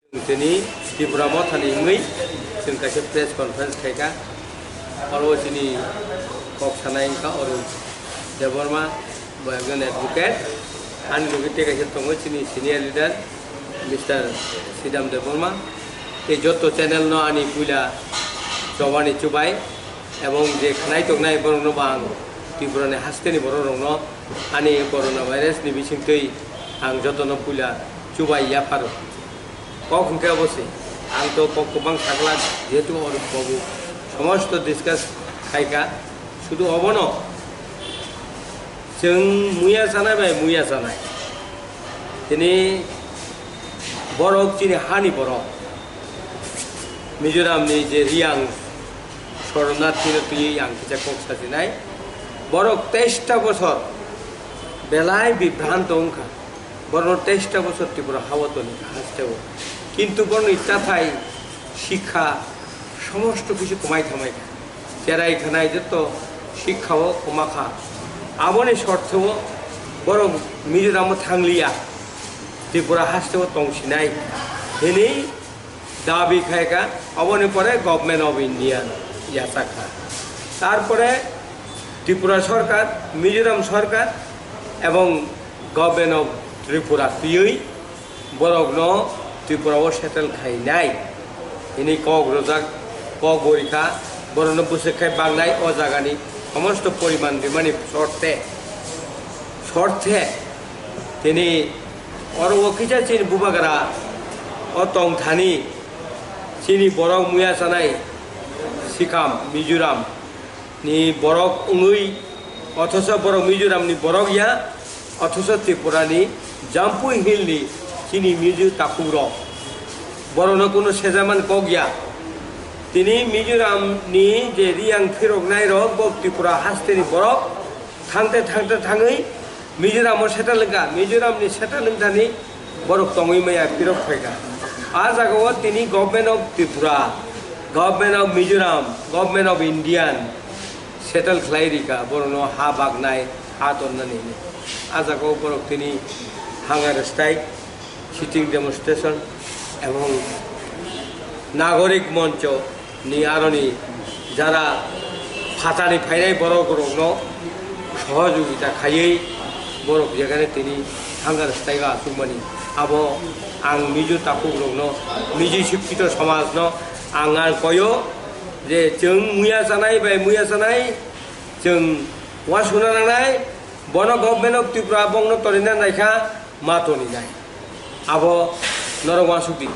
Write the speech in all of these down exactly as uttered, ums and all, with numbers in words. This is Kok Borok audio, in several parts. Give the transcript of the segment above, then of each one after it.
Tini Tripura Mothani wngwi chwng kaisa press conference khaikha. Oro chini kok sanai wngkha Arun Debbarma, bo ekjon advocate. Ani loge tei kaisa tongo chini senior leader Mister Sidam Debbarma. Tei joto channel no ani puila chobani chubai, ebong je khnai tongnai borokno bo ang Tripura ni hasteni borok rokno ani corona virus ni bisingtwi ang jotono puila chubai yapharo. Kok hwnkhe obo se, ang to kok kwbang sakla, jehetu oro bobo somosto discuss khaikha, sudu obono chwng muya chanai bai muya chanai. Tini borok chini hani borok, Mizoram ni je Riyang Soronarthi no twiwi ang kisa kok sajinai. Borok teista bosor belai bibhranto wngkha. Borok teista bosor Tripura hao toni hasteo. Kintu borokni chathai, sikha, somosto kisu kwmai thamai kha. Cherai khanai joto sikha o kwma kha. Aboni sortheo borok Mizoram o thangliya. Tripura hasteo tongsinai. Hini dabi khaikha, oboni pore Government of India yachakha. Tarpore Tripura Sarkar, Mizoram Sarkar ebong Government of Tripura twiwi borokno Tripura o settle khainai hini kok rojak, kok borikha, borokno bwswk khai bangnai o jagani somosto poriman rimani sorte, sorte tini oro o kisa chini bubagra o tong thani chini borok muya chanai sikam Mizoram ni borok wngwi, othocho borok Mizoram ni borok ya, othocho Tripura ni Jampui Hill ni chini Mizo takhuk rok borokno kuno sejaman kok ya. Tini Mizoram ni je Riyang phiroknai rok bo Tripura haste ni borok thangte thangte thangwi Mizoram o settle wngkha, Mizoram ni settle wngthani borok tongwi maya phirok phaikha. A jaga o tini Government of Tripura, Government of Mizoram, Government of Indian settle khlai rikha, borokno ha baknai, ha tonnani hinwi. A jaga o borok tini hunger strike, sitting demonstration ebong Nagorik Moncho ni aroni jara phatani phainai borok rokno sohojogita khaiwi borok jekhane tini hunger strike o achukmani. Abo ang Mizo takhuk rokno, Mizo sikkito somajno ang ang koyo je chwng muya chanai bai muya chanai chwng uansukna nangnai, bono Government of Tripura bongno torina naikha ma toninai. Abo norok uansukdi.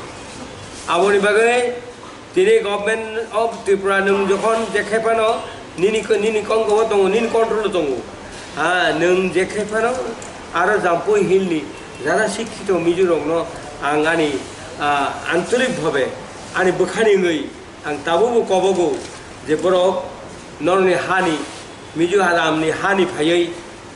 Aboni bagwi tini Government of Tripura nwng jokhon jekhe phano nini, nini kongkobo tongo, nini control o tongo. Ha, nwng jekhe phano aro Jampui Hill ni jara sikkito Mizo rokno ang ani, ah, antorik bhabe ani bwkhani wngwi ang tabukbo kobogo je borok norokni hani, Mizoramni hani phaiwi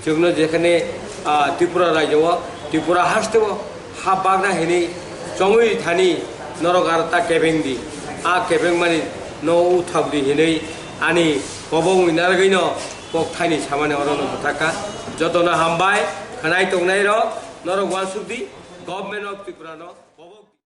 chwngno jekhane, ah, Tripura rajyo o, Tripura haste o ha bagna hinwi chongwi thani norok aro ta kebeng di. A kebeng mani no uthok di hinwi ani kobong wngwi narwgwino kok thaini samani orono mwthakha. Jotono hambai, khwnai tongnai rok, norok uansuk di, Government of Tripura no.